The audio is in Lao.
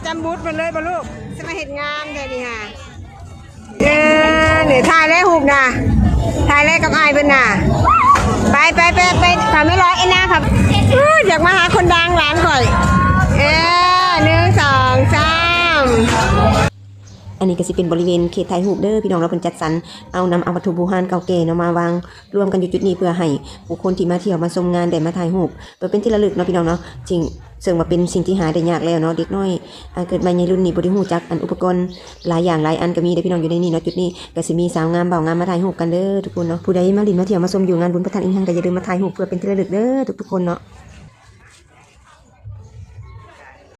ຈຳບຸດໝົດເລີຍບໍ່ລູກ? ສະມາເຮັດງາມແທ້ນີ້ຫາ. ເອີ ນີ້ຖ່າຍແລ້ວຮູບນະ ຖ່າຍແລ້ວກັບອ້າຍເພິ່ນນະ. ໄປ ໄປ ໄປ ໄປ ຖ້າແມ່ນຮ້ອຍເອັດນາຄັບ. ເອີ ຢາກມາຫາຄົນດັງຫຼານຂ້ອຍ. ເອີ ໜຶ່ງ ສອງ ສາມ. ອັນນີ້ກໍຊິເປັນບໍລິເວນເຂດຖ່າຍຮູບເດີພີ່ນ້ອງເນາະ. ເພິ່ນຈັດສັນເອົານຳ ເອົາວັດຖຸບູຮານເກົ່າແກ່ເນາະ ມາວາງລວມກັນຢູ່ຈຸດນີ້ ເພື່ອໃຫ້ບຸກຄົນທີ່ມາທ່ຽວມາຊົມງານໄດ້ມາຖ່າຍຮູບ ເພື່ອເປັນທີ່ລະລຶກເນາະພີ່ນ້ອງເນາະ. ຊຶ່ງ ເຊິ່ງວ່າເປັນສິ່ງທີ່ຫາໄດ້ຍາກແລ້ວເນາະ. ເດັກນ້ອຍ ອາ ເກີດໃໝ່ໃຫຍ່ລຸ້ນນີ້ບໍ່ໄດ້ຮູ້ຈັກອັນອຸປະກອນຫຼາຍຢ່າງຫຼາຍອັນກໍມີເດີພີ່ນ້ອງ ຢູ່ໃນນີ້ເນາະ. ຈຸດນີ້ກໍຊິມີສາວງາມບ່າວງາມມາຖ່າຍຮູບກັນເດີທຸກຄົນເນາະ. ຜູ້ໃດມາຫຼິ້ນມາທ່ຽວມາຊົມຢູ່ງານບຸນພະທາດອີ່ຫຍັງ ກໍຢ່າລືມມາຖ່າຍຮູບເພື່ອເປັນທີ່ລະລຶກເດີທຸກໆຄົນເນາະ.